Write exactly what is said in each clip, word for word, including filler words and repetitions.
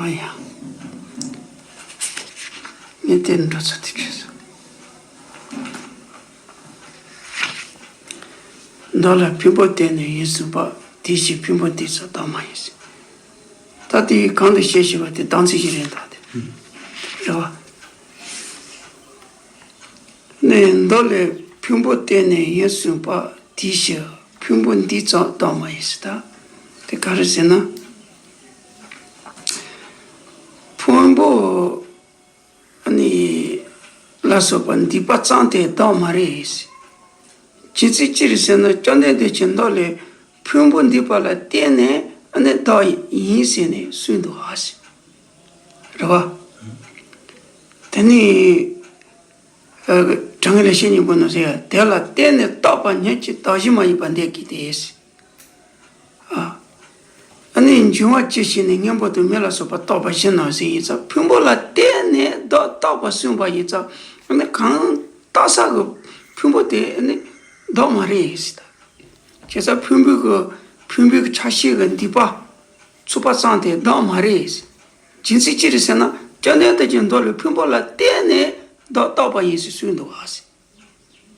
ཨ་ཡ། ངས་དེ་འགྲོ་ཚོད་དེ་བྲིས་སོང་། མདོ་ལ་ཕུང་པོ་བརྟེན་ནས་ཡིན་གསུངས་པ། དེའི་ཕྱིར་ཕུང་པོ་འདིས་ཀྱང་བདག་མ་ཡིན་ཟེར། ད་དེ་གང་དུ་བཤད་བཞིན་པ་དེ་དམ་ཚིག་ཞིག་རེད་ད་དེ། རེད་བ། ནས་མདོ་ལས་ཕུང་པོ་བརྟེན་ནས་ཡིན་གསུངས་པ། དེའི་ཕྱིར་ཕུང་པོ་འདིས་ཀྱང་བདག་མ་ཡིན་ཟེར། ད་དེ་ག་རེ་ཟེར་ན། ཕུང་པོ་ནི་ལ་སོགས་པ་འདུས་པ་ཙམ་དེ་བདག་མ་རེད། རྒྱུ་མཚན་ཅི་རེད་ཟེར་ན། བཅོམ་ལྡན་འདས་ཀྱིས་མདོ་ལས་ཕུང་པོ་འདུས་པ་ལ་བརྟེན་ནས་ནི་བདག་ཡིན་ཟེར་ནས་གསུངས་འདུག་ཨ་ཟེར། རེད་བ། དེ་ནི་ཨ་དྲང་ངེས་ལས་བཤད་སྙིང་པོ་ནོ་ཟེར་ཡ། དེ་ལ་བརྟེན་ནས་བཏགས་པ་ཉིད་ཀྱིས་བདག་གཞན་མ་ཡིན་པ་འདས་ཀྱི་སྟེ། ཨ་ཨ་ནི་འབྱུང་བ་ཇི་བཞིན་ནི་སྔོན་པོ་དང་མེ་ལ་སོགས་པ་བཏགས་པ་བཞིན་ནོ་ཟེར་ཡིན་ཙང་། ཕུང་པོ་ལ་བརྟེན་ནས་བདག་བཏགས་པ་གསུངས་པ་ཡིན་ཙང་། ཨ་ནི་གང་བཏགས་ས་གི་ཕུང་པོ་དེ་ནི་བདག་མ་རེད་ཟེར་ད། བྱས་ཙང་ཕུང་པོའི་གི་ཕུང་པོའི་གི་ཆ་ཤས་གི་འདུས་པ་ཚུགས་པ་ཙམ་དེ་བདག་མ་རེད། རྒྱུ་མཚན་ཅི་རེད་ཟེར་ན། བཅོམ་ལྡན་འདས་ཀྱིས་མདོ་ལས་ཕུང་པོ་ལ་བརྟེན་ནས་བདག་བཏགས་པ་ཡིན་ཟེར་གསུངས་འདུག་ཨ་ཟེར།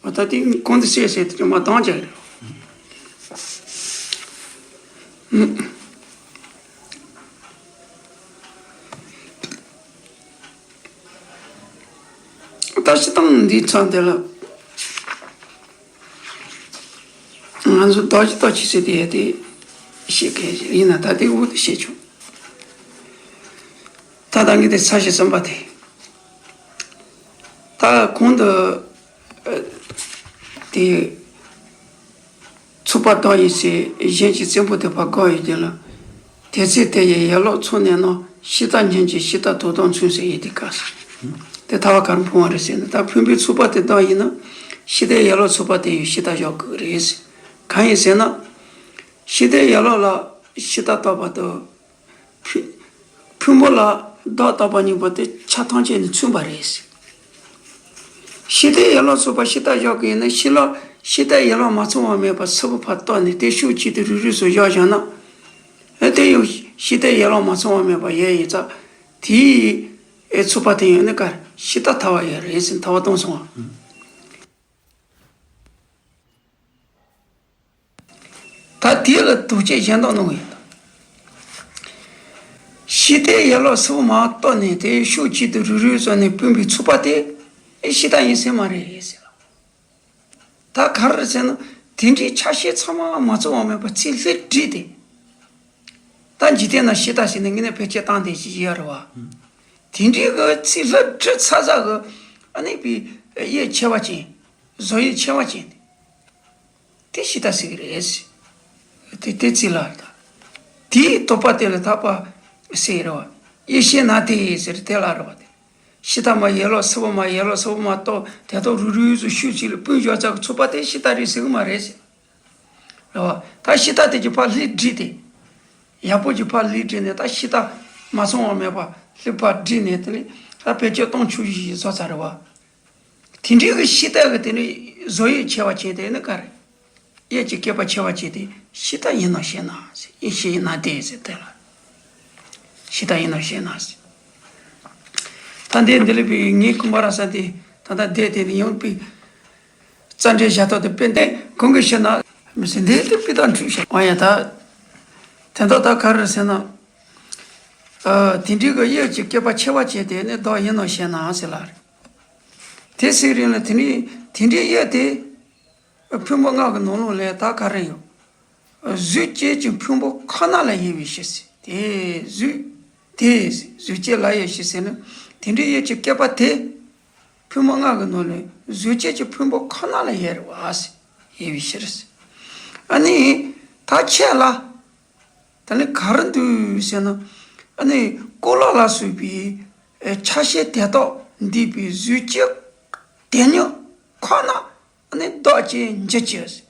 འོ་ད་དེ་གོང་དུ་བཤད་བཤད་དེ་ཅུང་མ་འདང་རྒྱག་རེད། ད་སྤྱིར་བཏང་འདིའི་མཚམས་དེ་ལ་ང་ཚོ་བདག་གི་བདག་གི་ཟེར་དེ་ཡ་དེ་བཤད་མཁན་ཞིག་ཡིན་ན། ད་དེ་འུ་དེ་བཤད་ཆོག་ད་ད་ངས་དེ་ཚར་ཞིག་གསུམ་པ་དེ། ད་གོང་དུ་ཨ་དེ་ཚུགས་པ་བདག་ཡིན་ཟེར། གཞན་གྱིས་བཙན་པོ་དེ་ཕར་བཀག་ཡོད་ཀྱང་ལ། དེ་ཚེ་དེ་ཡི་ཡན་ལག་ཚོགས་ནས་ནི། ཕྱི་ལྟར་ཉིད་ཀྱི་ཕྱི་ལྟར་དོ་དམ་མཚུངས་ཟེར་ཡི་དེ་བཀག་ཟེར། དེ་ཐལ་བ་ག་རེ་འཕོང་བ་རེད་ཟེར་ན། ད་ཕུང་པོའི་ཚུགས་པ་དེ་བདག་ཡིན་ན། ཕྱི་ལྟར་ཡན་ལག་ཚོགས་པ་དེ་ཡི་ཕྱི་ལྟར་བཞག་དགོས་རེད་ཟེར། གང་ཡིན་ཟེར་ན། ཕྱི་ལྟར་ཡན་ལག་ལ་ཕྱི་ལྟར་བཏགས་པ་དང་། ཕུ་ཕུང་པོ་ལ་བདག་བཏགས་པ་གཉིས་པོ་དེ་ཆ་ཐམས་ཅད་ནས་མཚུངས་པ་རེད། ཕྱི་ལྟར་ཡན་ལག་ཚོགས་པ་ཕྱི་ལྟར་བཞག་གི་ཡིན་ན། ཕྱི་ལ་ཕྱི་ལྟར་ཡན་ལག་མ་ཚང་བ་མེད་པ་ཚུར་ཕར་བཏགས་ནས་དེ་ཕྱོགས་གཅིག་ཏུ་རུག་རུག་སུ་བཞག་བཞག་ན། ཨེ་དེ་ཡང་ཕྱི་ལྟར་ཡན་ལག་མ་ཚང་བ་མེད་པ་ཡོད་ཡིན་ཙང་། དེའི་ཨེ་ཚུགས་པ་དེ་ཡང་ནི་ག་ཕྱི་ལྟར་ཐལ་བ་ཡོད་རེད་ཟེར། ཐལ་བ་གཏོང་སོང་བ། ད་དེ་ལ་དོགས་གཅོད་གཞན་དག་གནང་གི་ཡོད། ཕྱི་ལྟར་ཡན་ལག་ཚུགས་མ་བཏགས་ནས་དེ་ཕྱོགས་གཅིག་ཏུ་རུག་རུག་སོང་ནས་སྤུངས་པའི་ཚུགས་པ་དེ་ཨེ་ཕྱི་ལྟར་ཡིན་ཟེར་མ་རེད་ཟེར། ད་ག་རེ་ཟེར་ན། དེ་འདྲའི་ཆ་ཤས་ཚང་མ་མ་ཚང་བ་མེད་པ་ཚུར་ལྷུར་བསྒྲིལ་ཏེ། ད་འཇིག་རྟེན་ན་ཕྱི་ལྟར་ཟེར་ནས་ངས་ནས་བེད་སྤྱོད་བཏང་བསྡད་ཀྱི་ཡོད་རེད་བ། དེ་འདྲའི་གི་ཚུར་ལྷུར་བསྒྲིལ་ཚར་ཚར་གི་ཨ་ནི་པའི་དབྱེ་ཕྱེ་བ་ཅན། བཟོ་དབྱིབས་ཕྱེ་བ་ཅན་དེ། དེ་ཕྱི་ལྟར་ཟེར་གི་རེད། དེ་དེ་ཚུར་ལ་རེད་ད། དེའི་དོགས་པ་དེ་ལ་དག་པ་ཟེར་རེད་བ། དབྱེ་ཤེས་ན་དེ་ཟེར་དེ་ལ་རེད་བ་དེ། ཕྱི་ལྟར་མ་ཡན་ལག་ཚུགས་པ་མ་ཡན་ལག་ཚུགས་པ་མ་གཏོགས་དེ་དག་རུག་རུག་སུ་ཕྱོགས་གཅིག་ལ་སྤུངས་བཞག་ཚར་གི་ཚུགས་པ་དེ་ཕྱི་ལྟར་རེད་ཟེར་གི་མ་རེད་ཟེར། རེད་བ། ད་ཕྱི་ལྟར་དེ་གྱི་ཕར་ལྷུར་བསྒྲིལ་ཏེ། ཡག་པོ་གྱི་ཕར་ལྷུར་བསྒྲིལ་ནས་ད་ཕྱི་ལྟར་མ་སོང་བ་མེད་པ་ལྷུར་ཕར་བསྒྲིལ་ནས་དེ་ལས་ད་བེད་སྤྱོད་གཏོང་ཆོག་ཡི་བཟོ་ཚར་རེད་བ། དེ་འདྲའི་གི་ཕྱི་ལྟར་གི་དེ་ནི་བཟོ་དབྱིབས་ཕྱེ་བ་ཅན་དེ་ནི་ག་རེ། དབྱིབས་ཀྱི་སྐྱེད་པ་ཕྱེ་བ་ཅན་དེ་ཕྱི་ལྟར་ཡིན་ནོ་ཞེ་ན་ཟེར། དབྱེ་ཤེས་ན་དེ་ཟེར་དེ་ལ། ཕྱི་ལྟར་ཡིན་ནོ་ཞེ་ན་ཟེར། ད་འདི་འདི་ལས་པའི་ངའི་ཀུན་པ་ར་ས་དེ་ད་ལྟ་བསྡད་དེ་ནི་ཡང་པའི་རྩ་འགྲེལ་བྱ་ཐོག་ཏུ་དཔེ་འདི་གོང་གི་ཕྱིར་ན་མི་ཟེར། འདི་དེ་དཔེ་དང་འཁྲུལ་བྱ་བ་ཡང་ད། དེ་འདོག་ད་ག་རེ་ཟེར་ན། ཨ་དེ་འདྲའི་གི་དབྱིབས་ཀྱི་སྐྱེད་པ་ཕྱེ་བ་ཅན་དེ་ནི་བདག་ཡིན་ནོ་ཞེ་ན་ཟེར་ལ་རེད། དེ་ཟེར་རིང་ལ་དེ་ནི་དེ་འདྲའི་དབྱིབས་དེ། ཕུང་པོ་ལྔ་གི་ནང་ལོགས་ལས་ད་ག་རེ་ཡོད། གཟུགས་ཅན་གྱི་ཕུང་པོ་ཁོ་ན་ལ་དབྱེ་བའི་ཕྱིར་ཟེར། དེ་གཟུགས་དེ་གཟུགས་ཅན་ལ་དབྱེ་བའི་ཕྱིར་ཟེར་ན། དེ་འདྲའི་དབྱིབས་ཀྱི་སྐྱེད་པ་དེ། ཕུང་པོ་ལྔ་གི་ནང་ལས་གཟུགས་ཅན་གྱི་ཕུང་པོ་ཁོ་ན་ལ་དབྱེ་རེད་བ་ཟེར། དབྱེ་བའི་ཕྱིར་ཟེར། ཨ་ནི་ད་ཁྱེད་ལ་ད་ནི་ག་རེ་འདུག་ཟེར་ན། ཨ་ནི་ཀོ་ལོ་ལ་སོགས་པའི་ཆ་ཤས་དེ་དག་འདུས་པའི་གཟུགས་ཅན་དེ་ཉིད་ཁོ་ན་ཨ་ནི་བདག་ཅེས་འགྱུར་གྱི།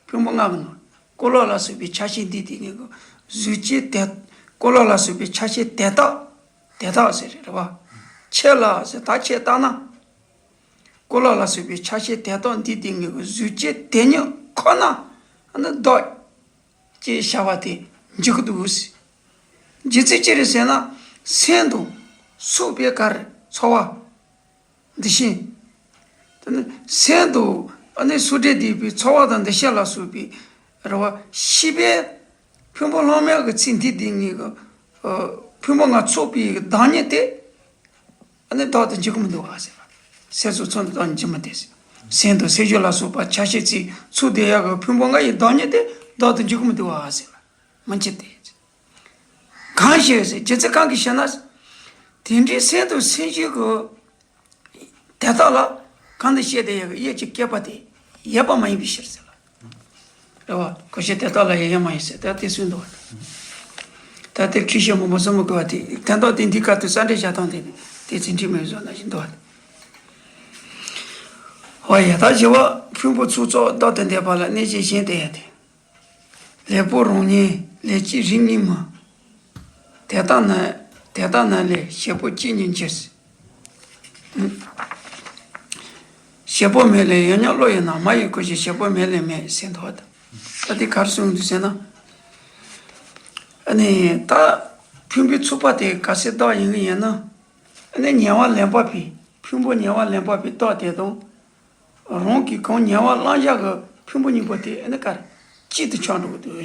ཕུང་པོ་ལྔ་གི་ནང་ཀོ་ལོ་ལ་སོགས་པའི་ཆ་ཤས་འདུས་ཏེ་ངེས་ཀྱི་གཟུགས་ཅན་དེ། ཀོ་ལོ་ལ་སོགས་པའི་ཆ་ཤས་དེ་དག་དེ་དག་ཟེར་རེད་བ། ཁྱེད་ལ་ཟེར་ད་ཁྱེད་ལྟ་ན། ཀོ་ལོ་ལ་སོགས་པའི་ཆ་ཤས་དེ་དག་འདུས་ཏེ་ངེས་ཀྱི་གཟུགས་ཅན་དེ་ཉིད་ཁོ་ན་ཨ་ནི་བདག་ཅེས་བྱ་བ་དེ་འགྱུར་གྱི་འདུག་ཟེར། རྒྱུ་མཚན་ཅི་རེད་ཟེར་ན། སེམས་དང་སོགས་པའི་གར་ཚོར་བ་འདུ་ཤེས། དེ་ནི་སེམས་དང་ཨ་ནི་སོགས་འབྲེལ་ལྡན་པའི་ཚོར་བ་དང་འདུ་ཤེས་ལ་སོགས་པའི་རེ་བ་ཤེས་པས་ཕུང་པོ་ལྷག་མའི་གི་ཚིག་འདི་འདི་གཉིས་ཀྱི་ཕུང་པོ་ལྔ་ཚོགས་པའི་གི་བདག་ཉིད་དེ། ཨ་ནི་བདག་ཏུ་འཇུག་གི་མི་འདུག་བ་ཟེར་བ། སེམས་སོགས་ཚོགས་འདུ་བདག་ཉིད་ཅིས་མི་སྟེ་ཟེར། སེམས་དང་སེམས་བྱུང་ལ་སོགས་པ་ཆ་ཤས་ཚིག་ཚོགས་བསྡད་ཡག་གི་ཕུང་པོ་ལྔ་ཡི་བདག་ཉིད་དེ་བདག་ཏུ་འཇུག་གི་མི་འདུག་བ་ཟེར་བ། མི་འགྱུར་ཏེ། གང་ཞིག་ཟེར་རྒྱུ་མཚན་གང་གིས་ཞེ་ན། དེ་འདྲའི་སེམས་དང་སེམས་བྱུང་གི་དེ་དག་ལ་གང་དུ་བཤད་དེ་ཡོད་ཀྱི་དབྱེ་གཅིག་སྐྱེས་པ་དེ་ཡོད་པ་མ་ཡིན་པའི་ཕྱིར་ཟེར་ལ། རེད་བ། གོ་ཤེས་དེ་དག་ལ་ཡོད་ཡོད་མ་ཡིན་ཟེར་ད་དེ་སུས་འདུག་བ། ད་དེ་ཁྲིད་བཤད་མང་པོ་གསུང་མི་དགོས་པ་དེ་དོན་དག་དེ་འདི་ག་དུས་ས་འདྲེན་བྱ་སྟངས་དེ་དེ་ཚིག་འཁྲི་མེད་བཟོ་ན་བཞིན་འདུག་བ། ཧོ་ཡ་ད་བཞི་བ་ཕུང་པོ་ཚོགས་ཚོགས་བདག་ཏུ་འདོད་པ་ལ་གནས་བྱས་གཞན་དུ་ཡོད་དེ། ལེགས་པོ་རང་ཉིད་ལས་གཅིག་རིགས་གཉིས་མིན། དེ་ལྟ་ན་དེ་ལྟ་ན་ལས་བྱེད་པོ་གཅིག་ཉིད་འགྱུར། བྱེད་པོ་མེད་ལས་ཡོད་སྙམ་བློ་ཡིན་ན་མ་ཡིན་གོ་ཞིང་བྱེད་པོ་མེད་ལས་མེད་ཟེར་འདུག་བ། ད་དེ་ག་རེ་གསུངས་འདུག་ཟེར་ན། ཨ་ནི་ད་ཕུང་པོའི་ཚོགས་པ་དེ་ག་ཚད་བདག་ཡིན་གི་ཡིན་ན། ཨ་ནི་ཉེ་བར་ལེན་པ་པའི་ཕུང་པོ་ཉེ་བར་ལེན་པ་པའི་བདག་དེ་དང་། རང་གིས་གང་ཉེ་བར་བླང་བྱ་གི་ཕུང་པོ་གཉིས་པོ་དེ་ཨ་ནི་ག་རེ་གཅིག་ཏུ་ཆགས་འགྲོ་གི་འདུག་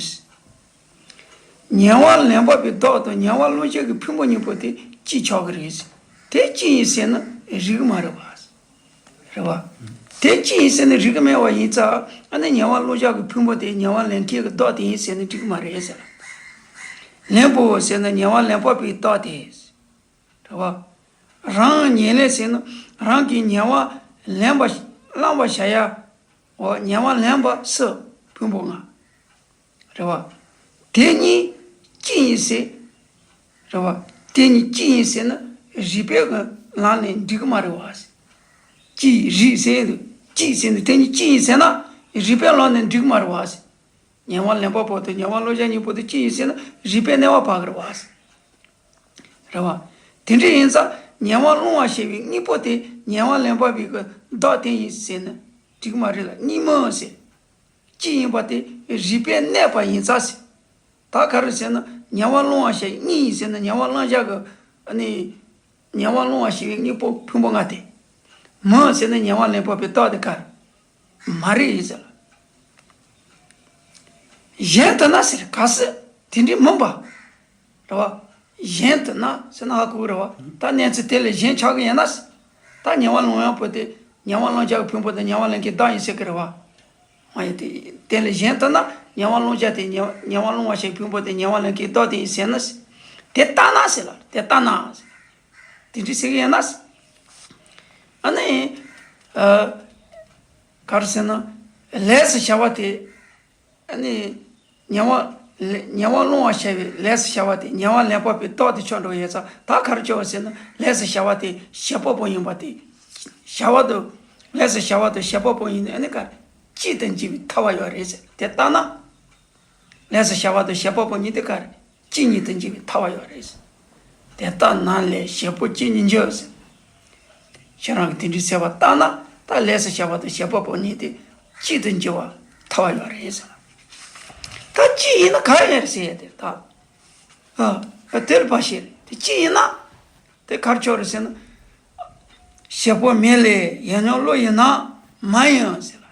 ཉེ་བར་ལེན་པ་པའི་བདག་དང་ཉེ་བར་བླང་བྱ་གི་ཕུང་པོ་གཉིས་པོ་དེ་གཅིག་ཆགས་ཀྱི་རེད། དེ་གཅིག་ཡིན་ཟེར་ན་རིགས་མ་རེད་བ། རེད་བ། དེ་གཅིག་ཡིན་ཟེར་ན་རིགས་མེད་པ་ཡིན་ཙང་ཨ་ནི་ཉེ་བར་བླང་བྱ་གི་ཕུང་པོ་དེ་ཉེ་བར་ལེན་མཁན་གྱི་བདག་དེ་ཡིན་ཟེར་ན་རིགས་མ་རེད་ཟེར། ལེན་པོ་ཟེར་ན་ཉེ་བར་ལེན་པ་པའི་བདག་དེ། རེད་བ། རང་ཉེ་ལེན་ཟེར་ན་རང་གིས་ཉེ་བར་ལེན་པ་བླང་བར་བྱ་ཡ། འོ་ཉེ་བར་ལེན་པ་སུ་ཕུང་པོ་ལྔ། རེད་བ། དེ་གཉིས་གཅིག་ཡིན་ཟེར། རེད་བ། དེ་གཉིས་གཅིག་ཡིན་ཟེར་ན་རིགས་པའི་ལམ་ནས་འགྲིག་གི་མ་རེད་བ། གཅིག་རིགས་ཟེར་འདུག་གཅིག་ཟེར་ནས་དེ་གཉིས་གཅིག་ཡིན་ཟེར་ན་རིགས་པའི་ལམ་ནས་འགྲིག་གི་མ་རེད་བ། ཉེ་བར་ལེན་པ་པོ་དང་ཉེ་བར་བླང་བྱ་གཉིས་པོ་དེ་གཅིག་ཡིན་ཟེར་ན་རིགས་པའི་གནས་པ་བག་གི་རེད་བ། རེད་བ། དེ་འདྲ་ཡིན་ཙང་ཉེ་བར་བླང་བར་བྱ་བའི་གཉིས་པོ་དེ་ཉེ་བར་ལེན་པ་པའི་གི་བདག་དེ་ཡིན་ཟེར་ན་འགྲིག་མ་རེད་ལ་གཉིས་མིན་ཟེར། གཅིག་ཡིན་པ་དེ་རིགས་པའི་གནས་པ་ཡིན་ཙང་ཟེར། ད་ག་རེ་ཟེར་ན་ཉེ་བར་བླང་བར་བྱ་བའི་གཉིས་ཡིན་ཟེར་ན་ཉེ་བར་བླང་བྱ་གི་ཨ་ནི་ཉེ་བར་བླང་བར་བྱ་བའི་གཉིས་པོ་ཕུང་པོ་ལྔ་དེ། མིན་ཟེར་ན་ཉེ་བར་ལེན་པ་པའི་བདག་དེ་ག་རེ། མ་རེད་ཟེར་ལ། གཞན་དུ་ན་ཟེར་ག་ཟེར་དེ་འདྲའི་མིན་པ། རེད་བ། གཞན་དུ་ན་ཟེར་ན་ཧ་གོ་གི་རེད་བ། ད་གནས་ཚུལ་དེ་ལས་གཞན་ཆགས་ཀྱི་ཡིན་ན་ཟེར། ད་ཉེ་བར་ལོང་ཡང་པོ་དེ་ཉེ་བར་ལོང་བྱ་གི་ཕུང་པོ་དེ་ཉེ་བར་ལེན་མཁན་བདག་ཡིན་ཟེར་གི་རེད་བ། མ་ཡིན་ཏེ། དེ་ལས་གཞན་དུ་ན་ཉེ་བར་ལོང་བྱ་དེ་ཉེ་ཉེ་བར་ལོང་བ་ཞིག་ཕུང་པོ་དེ་ཉེ་བར་ལེན་མཁན་བདག་དེ་ཡིན་ཟེར་ན་ཟེར། དེ་ལྟ་ན་ཟེར་ལ་དེ་ལྟ་ན་ཟེར། དེ་འདྲ་ཟེར་གི་ཡིན་ན་ཟེར། ཨ་ནི། ཨ། ག་རེ་ཟེར་ན། ལས་སུ་བྱ་བ་དེ། ཨ་ནི། ཉེ་བར་ལེ་ཉེ་བར་སློང་བར་བྱ་བའི་ལས་སུ་བྱ་བ་དེ་ཉེ་བར་ལེན་པ་པའི་རྟགས་དེ་ཆགས་འགྲོ་ཡོད་ཙང་ད་ག་རེ་ཆགས་པ་ཟེར་ན་ལས་སུ་བྱ་བ་དེ་བྱེད་པ་པོ་ཡིན་པ་དེ། བྱ་བ་དེ། ལས་སུ་བྱ་བ་དེ་བྱེད་པ་པོ་ཡིན་ནི་ཨ་ནི་ག་རེ། གཅིག་ཏུ་འགྱུར་བའི་ཐལ་བ་ཡོད་རེད་ཟེར་དེ་ལྟ་ན། ལས་སུ་བྱ་བ་དེ་བྱེད་པ་པོ་ཉིད་དེ་ག་རེ། གཅིག་ཉིད་དུ་འགྱུར་བའི་ཐལ་བ་ཡོད་རེད། དེ་ལྟ་ན་ལས་བྱེད་པོ་གཅིག་ཉིད་འགྱུར་ཟེར། ཁྱེད་རང་གིས་དེ་འདྲའི་ཟེར་བ་ལྟ་ན་ད་ལས་སུ་བྱ་བ་དང་བྱེད་པ་པོ་ཉིད་དེ་གཅིག་ཏུ་འགྱུར་བ་ཐལ་བ་ཡོད་རེད་ཟེར། ད་གཅིག་ཡིན་ན་ག་ཡོད་རེད་ཟེར་ཡ་དེ་ད། ཨ། དེར་བ་ཞེས་དེ་གཅིག་ཡིན་ན། དེ་གར་ཆོག་རེད་ཟེར་ན། བྱེད་པོ་མེད་ལས་ཡོད་སྙམ་བློ་ཡིན་ན་མ་ཡིན་ཟེར་ལ།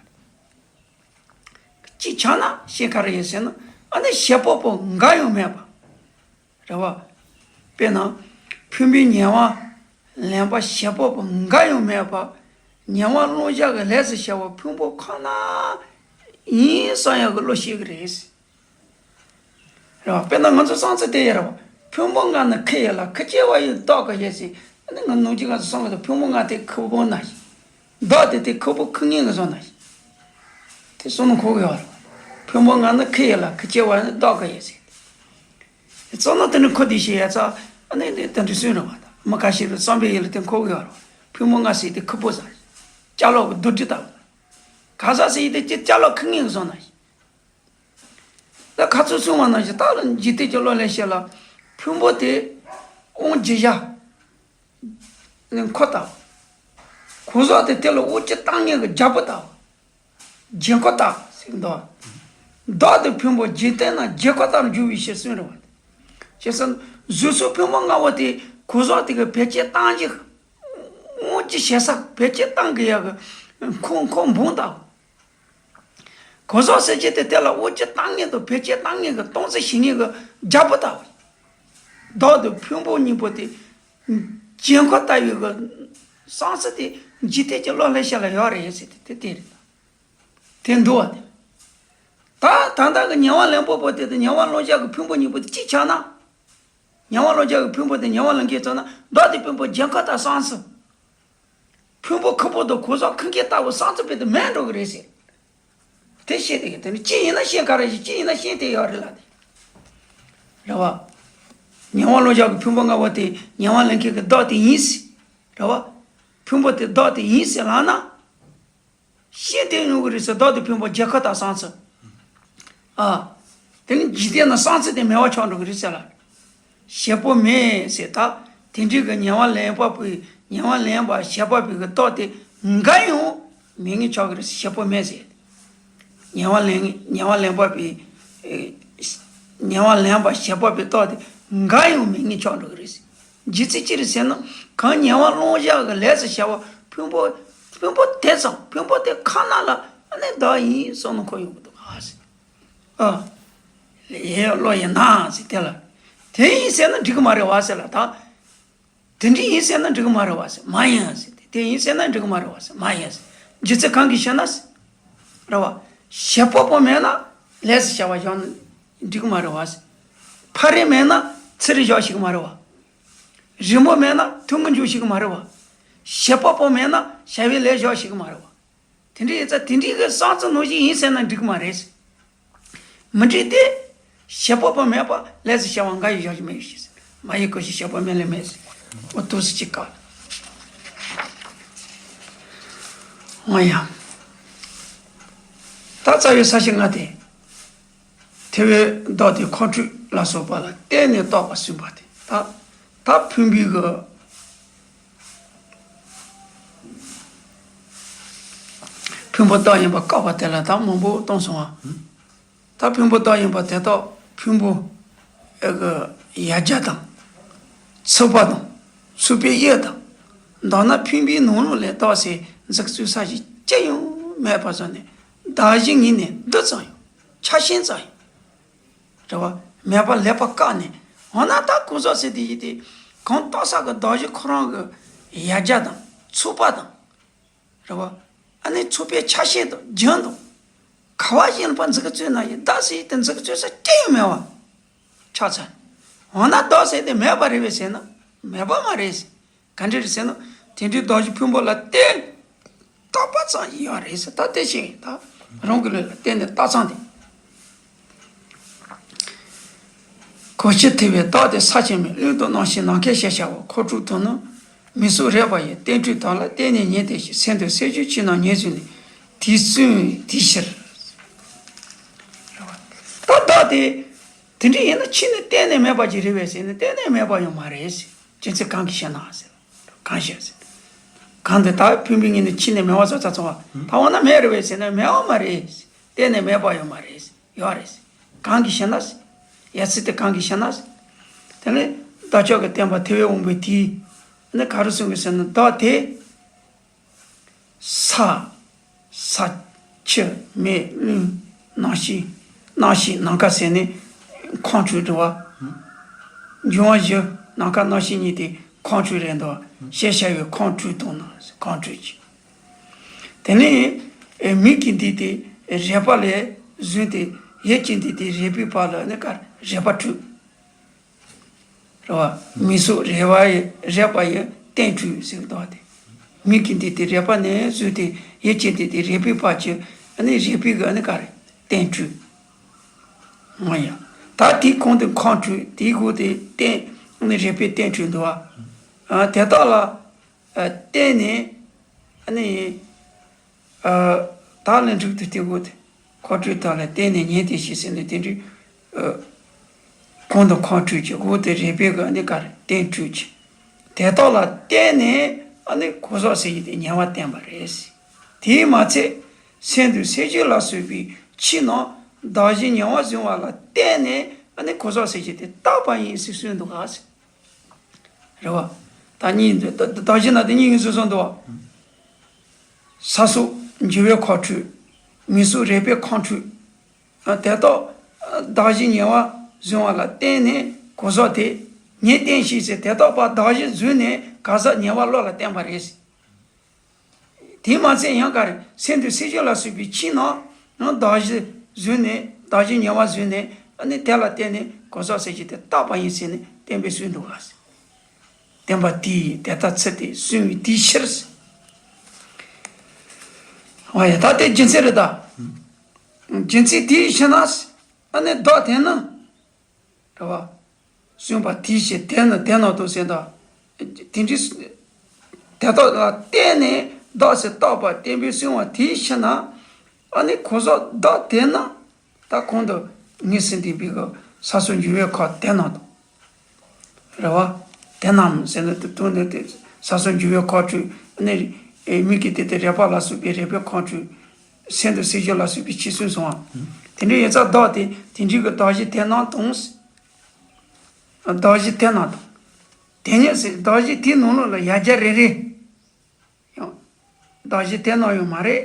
གཅིག་ཆགས་ན་ཞེས་ག་རེ་ཡིན་ཟེར་ན་ཨ་ནི་བྱེད་པ་པོ་འགའ་ཡང་མེད་པ། རེད་བ། དཔེར་ན། ཕུང་པོའི་ཉེ་བར་ལེན་པ་བྱེད་པ་པོ་འགའ་ཡང་མེད་པ། ཉེ་བར་སློང་བྱ་གི་ལས་སུ་བྱ་བ་ཕུང་པོ་ཁོ་ན་ཡིན་བསམ་ཡག་གི་བློ་ཤེས་ཀྱི་རེད། རེད་བ། དཔེར་ན་ང་ཚོ་བསམ་ཚུལ་དེ་ཡོད་རེད་བ། ཕུང་པོ་ལྔ་ནི་ཁུ་ཡོད་ལ་ཁུ་སྐྱེ་བ་ཡི་བདག་གི་ཡོད་ཟེར། ཨ་ནི་ང་ནུབ་ཀྱི་ང་ཚོ་བསམ་གི་འདུག་ཕུང་པོ་ལྔ་དེ་ཁུ་བོ་ན་ཞིག་བདག་དེ་དེ་ཁུ་བོ་ཁུ་ངན་གི་བཟོ་ན་ཞིག་དེ་བསམ་ན་གོ་གི་ཡོད་རེད་བ། ཕུང་པོ་ལྔ་ནི་ཁུ་ཡོད་ལ་ཁུ་སྐྱེ་བ་ནི་བདག་གི་ཡོད་ཟེར། བསམ་ན་དེ་ནི་ཁུ་དེ་ཞིག་ཡོད་ཙང་ཨ་ནི་དེ་དེ་འདྲ་སུན་རེད་བ། ད་མི་ཁ་ཤས་རེད་བསམ་པའི་ཡུལ་ལ་དེ་གོ་གི་ཡོད་རེད་བ། ཕུང་པོ་ལྔ་ཟེར་དེ་ཁུ་བོ་ཟ་ཞིག་ཅ་ལག་གི་རྡོ་འདྲི་ལྟ་བུ། ག་ཟ་ཟེར་དེ་ཅ་ལག་ཁུ་ངན་གི་བཟོ་ན་ཞིག་ད་ཁ་ཚུར་གསུངས་པ་ནང་བཞིན་རྟག་ལ་འཇིག་རྟེན་གྱི་བློ་ལས་བཤད་ལ། ཕུང་པོ་དེ་དབང་བགྱི་བྱ་ནི་འཁོར་ལྟ་བུ། གོས་ཟག་དེ་དེ་ལ་དབང་བགྱི་བཏང་མཁན་གྱི་རྒྱལ་པོ་ལྟ་བུ། རྒྱལ་འཁོར་ལྟ་བུ་ཟེར་གྱི་འདུག་བདག་དེ་ཕུང་པོ་འཇིག་རྟེན་ན་རྒྱལ་འཁོར་ལྟར་འགྱུར་བའི་ཕྱིར་གསུངས་རེད་བ། བྱས་ཙང་གཟུགས་སོགས་ཕུང་པོ་ལྔ་པོ་དེ་གོ་ཟོག་དེ་གི་བེད་སྤྱོད་བཏང་རྒྱུ། དངོས་ཀྱི་ཞེ་ས་བེད་སྤྱོད་བཏང་གི་ཡག་གི་ཁོ་ཁོ་འབུང་ལྟ་བུ། གོ་ཟོག་ཟེར་རྒྱུ་དེ་དེ་ལ་དབུལ་སྐྱོར་བཏང་མཁན་དང་བེད་སྤྱོད་བཏང་མཁན་གྱི་སྟངས་འཛིན་བྱེད་མཁན་གྱི་རྒྱལ་པོ་ལྟ་བུ། བདག་དང་ཕུང་པོ་གཉིས་པོ་དེ་རྒྱན་ཁ་ལྟ་བུའི་གི་སང་ས་དེ་འཇིག་རྟེན་གྱི་བློ་ལྷ་ཤ་ལ་ཡོད་རེད་ཟེར་ཏེ་དེ་དེ་རེད། དེ་འདུག་བ་དེ། ད་ད་ལྟ་གི་ཉེ་བ་ལེན་པོ་པོ་དེ་དང་ཉེ་བ་ལོངས་སྤྱོད་ཀྱི་ཕུང་པོ་གཉིས་པོ་དེ་གཅིག་ཆགས་ན། ཉེ་བ་ལོངས་སྤྱོད་ཀྱི་ཕུང་པོ་དེ་ཉེ་བ་ལེན་མཁན་ཚོ་ན་བདག་དང་ཕུང་པོ་རྒྱན་ཁ་ལྟ་སང་ས། ཕུང་པོ་ཁེ་པོ་དང་གོ་ཟོག་ཁེ་མཁན་ལྟ་བུ་སང་ས་དཔེ་དེ་མེད་འགྲོ་གི་རེད་ཟེར། དེ་ཤེས་དེ་གི་དེ་ནི་གཅིག་ཡིན་ན་ཤེས་ག་རེ་ཞིག་གཅིག་ཡིན་ན་ཤེས་དེ་ཡོད་རེད་ལ་དེ། རེད་བ། ཉེ་བ་ལོངས་སྤྱོད་ཀྱི་ཕུང་པོ་ལྔ་པོ་དེ་ཉེ་བ་ལེན་མཁན་གྱི་བདག་དེ་ཡིན་ཟེར། རེད་བ། ཕུང་པོ་དེ་བདག་དེ་ཡིན་ཟེར་ལབ་ན། ཤེས་དེ་ཡོང་གི་རེད་ཟེར། བདག་དང་ཕུང་པོ་རྒྱན་ཁ་ལྟ་སང་ས། ཨ། དེ་ནི་འཇིག་རྟེན་ན་སང་ས་དེ་མེད་པ་ཆགས་འགྲོ་གི་རེད་ཟེར་ལ། བྱེད་པོ་མེད་ཟེར་ད། དེ་འདྲའི་གི་ཉེ་བ་ལེན་པ་པོའི་ཉེ་བ་ལེན་པ་བྱེད་པ་པོའི་གི་བདག་དེ་འགའ་ཡང་མེད་ངེས་ཆགས་ཀྱི་རེད་ཟེར། བྱེད་པོ་མེད་ཟེར། ཉེ་བ་ལེན་ཉེ་བ་ལེན་པ་པོའི་ཨེ་ཉེ་བ་ལེན་པ་བྱེད་པ་པོའི་བདག་དེ་འགའ་ཡང་མེད་ངེས་ཆགས་འགྲོ་གི་རེད་ཟེར། རྒྱུ་མཚན་ཅི་རེད་ཟེར་ན། གང་ཉེ་བ་ལོངས་སྤྱོད་ཀྱི་ལས་སུ་བྱ་བ་ཕུང་པོ་ཕུང་པོ་དེ་ཙམ་ཕུང་པོ་དེ་ཁ་ན་ལ་ཨ་ནི་བདག་ཡིན་བསམ་ན་ཁོ་ཡོང་གི་འདུག་ག་ཟེར། ཨ། ཡེ་བློ་ཡིན་ན་ཟེར་དེ་ལ། དེ་ཡིན་ཟེར་ན་འགྲིག་གི་མ་རེད་བ་ཟེར་ལ་ད། དེ་འདྲ་ཡིན་ཟེར་ན་འགྲིག་གི་མ་རེད་བ་ཟེར། མ་ཡིན་ཟེར་ཏེ། དེ་ཡིན་ཟེར་ན་འགྲིག་གི་མ་རེད་བ་ཟེར། མ་ཡིན་ཟེར། རྒྱུ་མཚན་གང་གིས་ཤེས་ན་ཟེར། རེད་བ། བྱེད་པ་པོ་མེད་ན་ལས་སུ་བྱ་བ་བཞག་ན་འགྲིག་གི་མ་རེད་བ་ཟེར། ཕ་རོལ་མེད་ན་ཚུར་བཞག་ཤེས་གི་མ་རེད་བ། རི་མོ་མེད་ན་མཐུན་གི་འཇུག་ཤེས་གི་མ་རེད་བ། བྱེད་པ་པོ་མེད་ན་བྱ་བའི་ལས་བཞག་ཤེས་གི་མ་རེད་བ། དེ་འདྲ་ཡིན་ཙང་དེ་འདྲའི་གི་བསམ་ཚུལ་ནང་བཞིན་ཡིན་ཟེར་ན་འགྲིག་གི་མ་རེད། མི་འགྲིག་སྟེ། བྱེད་པ་པོ་མེད་པ་ལས་སུ་བྱ་བ་འགའ་ཡང་བཞག་རྒྱུ་མེད་ཞེས་ཟེར། མ་ཡི་གོ་ཞིག་བྱེད་པ་མེད་ལས་མེད་ཟེར། འོ་དུས་སུ་གཅིག་ག་འོ་ཡ། ད་རྩ་བའི་ས་བཅད་ལྔ་སྟེ། ཐེ་བའི་བདག་དེ་ཁོང་ཁྲོ་ལ་སོགས་པ་ལ་བརྟེན་ནས་བཏགས་པ་གསུམ་པ་སྟེ། ད་ད་ཕུང་པོའི་གི་ཕུང་པོ་བདག་ཡིན་པ་བཀག་པ་དེ་ལ་ད་མང་པོ་བཏང་སོང་བ། ད་ཕུང་པོ་བདག་ཡིན་པ་དེ་དག་ཕུང་པོ་ཨེ་གི་ཡ་གྱལ་དང་། ཚིག་པ་དང་། ཚིག་པའི་དབྱིབས་དང་། མདོར་ན་ཕུང་པོའི་ནང་ལོགས་ལས་བཏགས་སའི་གཟུགས་ཚོལ་ས་ཞིག་ཅི་ཡང་མེད་པ་བཟོ་ནས་བདག་གཞན་གཉིས་ནས་རྡུལ་ཙམ་ཡང་། ཆ་ཤས་ཙམ་ཡང་། རེད་བ། མེད་པ་ལེགས་པར་བཀག་ནས། འོ་ན་ད་གོ་ཟོག་ཟེར་དེ་ཡིན་ཏེ། གང་བཏགས་ས་གི་བདག་གཞན་ཁོ་རང་གི་ཡ་གྱལ་དང་། ཚིག་པ་དང་། རེད་བ། ཨ་ནི་ཚིག་པའི་ཆ་ཤས་དང་རྒྱན་དང་། ག་བ་ཡིན་པ་གཟུགས་ཚོལ་ན་ཡང་བདག་ཟེར་དེ་གཟུགས་ཚོལ་ས་ཅི་ཡང་མེད་བ། ཆགས་ཚར། འོ་ན་བདག་ཟེར་དེ་མེད་པ་རེད་པས་ཟེར་ན། མེད་པ་མ་རེད་ཟེར། ག་འདྲ་རེད་ཟེར་ན། དེ་འདྲའི་བདག་གཞན་ཕུང་པོ་ལ་བརྟེན། བཏགས་པ་ཙམ་ཡིན་ཡང་རེད་ཟེར། ད་དེ་བཞིན་ད་རང་གི་ལུགས་ལ་བརྟེན་ནས་བཏགས་ཙམ་དེ། གོ་ཕྱིར་ཐེ་བའི་བདག་དེ་ས་ཆེན་མོའི་གླིང་དུ་སྣང་ཞིང་ནམ་མཁའི་ཤར་ཤར་བ་ཁོ་སྤྲུལ་དོན་ནི། མིག་སོགས་རེག་པ་ཡི་རྟེན་འབྲེལ་དག་ལ་བརྟེན་ནས་ཉིད་དེ་བཞིན་སེམས་འདུལ་སེལ་གྱི་ཕྱི་ནང་ཉིད་བཟུང་ནས་དེའི་བཙུན་དེའི་ཕྱིར། ད་བདག་དེ་དེ་འདྲ་ཡིན་ན་ཕྱི་ནས་གཏན་ནས་མེད་པ་ཅིག་རེད་པས་ཟེར་ན་གཏན་ནས་མེད་པ་ཡང་མ་རེད་ཟེར། རྒྱུ་མཚན་གང་གིས་ཤེས་ན་ཟེར། གང་ཤེས་ཟེར། གང་དེ་ད་ཕུང་པོའི་ངོས་ནས་ཕྱི་ནས་མེད་པ་བཟོ་ཚར་སོང་བ། ད་འོ་ན་མེད་རེད་པས་ཟེར་ན་མེད་པ་མ་རེད། གཏན་ནས་མེད་པ་ཡང་མ་རེད། ཡོད་རེད། གང་གིས་ཤེས་ན། ཡ་ཚིག་དེ་གང་གིས་ཤེས་ན། དེ་ནས་བདག་ཅག་གི་བསྟན་པ་ཐེག་པའི་དབང་པོའི་དེའི་ནི་ག་རེ་གསུང་གི་ཟེར་ན། བདག་དེ་ས། ས། ཆུ། མེ། རླུང་། སྣང་ཞིང་། སྣང་ཞིང་ནམ་མཁའ་ཟེར་ནས་ཁོང་ཁྲོ་འདྲ་བ། འབྱུང་བ་བཞི་ནམ་མཁའ་སྣང་ཞིང་གཉིས་དེ་ཁོང་ཁྲོ་རེད་འདུག་ཞེས་བྱ་བའི་ཁོང་ཁྲོ་དང་ནི་ཁོང་ཁྲོ་གྱིས། དེ་ནས་མིག་གི་འདུས་ཏེ་རེག་པ་ལས་བཟུང་སྟེ་ཡིད་ཀྱི་འདུས་ཏེ་རེག་པའི་བར་ལ་ནི་ག་རེ་རེག་པ་འཁྲུལ། རེད་བ། མིག་སོགས་རེག་པ་ཡི་རེག་པ་ཡི་རྟེན་འཁྲུལ་ཟེར་བ་དེ། མིག་གི་འདུས་ཏེ་རེག་པ་ནས་བཟུང་སྟེ་ཡིད་ཀྱི་འདུས་ཏེ་རེག་པའི་བར་གྱི་ནི་རེག་པའི་གི་ནི་ག་རེ་རྟེན་འཁྲུལ། འོ་ཡ། ད་དེའི་གོང་དུ་ཁོང་ཁྲོ་དེའི་གོང་དུ་རྟེན་ནི་རེག་པའི་རྟེན་འཁྲུལ་འདུག་བ། དེ་དག་ལ་བརྟེན་ནས་ནི། ད་ལན་དྲུག་ཏུ་སྟེ་གོ་དེ། ཁོང་ཁྲོ་དག་ལ་བརྟེན་ནས་ཉིད་དེ་བཞིན་ཟེར་ནས་དེ་འདྲའི་གོང་དུ་ཁོང་ཁྲོ་གྱི་འོག་ཏུ་རེག་པའི་གི་ནི་ག་རེ་རྟེན་འཁྲུལ་གྱི། དེ་དག་ལ་བརྟེན་ནས་ནི་གོ་ཟོག་ཟེར་གྱི་དེ་ཉེ་བར་བསྟན་པ་རེད། དེས་མ་ཚད་སེམས་འདུལ་སེལ་གྱི་ལ་སོགས་པའི་ཕྱི་ནང་བདག་གཞན་ཉེ་བར་བཟུང་བ་ལ་བརྟེན་ནས་ ཨ་ནི་གོ་ཟག་ཟེར་གྱི་དེ་བཏགས་པ་ཡིན་ཟེར་གསུངས་འདུག་ག་ཟེར། རེད་བ། ད་གཉིས་འདི་ད་ད་གདགས་གཞི་ན་དེ་གཉིས་ཀྱི་སོ་སོ་འདུག་བ། ས་སོགས་འགྱུ་བའི་ཁ་འཕྲོད། མིང་སོགས་རེག་པའི་ཁ་འཕྲོད། དེ་དག་གདགས་གཞི་ཉེ་བར་བཟུང་བ་ལ་བརྟེན་ནས་གོ་ཟག་དེ་ཉིད་བསྟན་ཞིང་ཟེར། དེ་དག་པ་གདགས་གཞི་བཟུང་ནས་གོ་ཟག་ཉེ་བར་བློ་ལ་བརྟེན་པ་རེད། དེས་མ་ཚད་ཡང་ག་རེ། སེམས་དང་སེམས་བྱུང་ལ་སོགས་པའི་ཕྱིའི་ནང་ན་གདགས་གཞི་བཟུང་ནས་གདགས་གཞི་ཉེ་བར་བཟུང་ནས་ཨ་ནི་དེ་ལ་བརྟེན་ནས་གོ་ཟག་ཟེར་གྱི་དེ་བཏགས་པ་ཡིན་ཟེར་ནས་བསྟན་པའི་ཚུལ་འདུག་ག་ཟེར། བསྟན་པ་དེས་དེ་ལྟར་ཚུལ་དེ་གསུངས་པའི་དེའི་ཕྱིར། འོ་ཡ་ད་དེ་རྒྱུ་མཚན་རེད་ད། རྒྱུ་མཚན་དེའི་ཕྱིར་ན། ཨ་ནི་བདག་དེ་ནི། རེད་བ། གསུངས་པ་དེའི་ཕྱིར་དེ་ནི་དེ་ནི་དང་ཟེར་ད། དེ་འདྲའི་དེ་དག་ལ་བརྟེན་ནས་བདག་ཟེར་བཏགས་པ་བསྟན་པའི་གསུངས་པ་དེའི་ཕྱིར་ན། ཨ་ནི་གོ་ཟག་བདག་དེ་ནི། ད་གོང་དུ་ངེས་ཟིན་ལྡན་པའི་གི་ས་སོགས་འགྱུ་བའི་ཁ་དེ་ན་དང་། རེད་བ། དེ་ན་ཟེར་ན་དེ་དོན་ནི་དེ་ས་སོགས་འགྱུ་བའི་ཁ་འཕྲོད་ནི། མིག་གི་དེ་དེ་རེག་པ་ལ་སོགས་པའི་རེག་པའི་ཁ་འཕྲོད། སེམས་དང་སེམས་བྱུང་ལ་སོགས་པའི་ཕྱིར་གསུངས་སོང་བ། དེ་འདྲའི་ཡིན་ཙང་བདག་དེ་དེ་འདྲའི་གི་གདགས་གཞི་དེ་ན་དང་། གདགས་གཞི་དེ་ན་དང་། དེ་ཉིད་ཟེར་གདགས་གཞི་དེའི་ནང་ལོགས་ལ་ཡང་བསྐྱར་རེ་རེ། ཡང་། གདགས་གཞི་དེ་ནང་ཡོད་མ་རེད།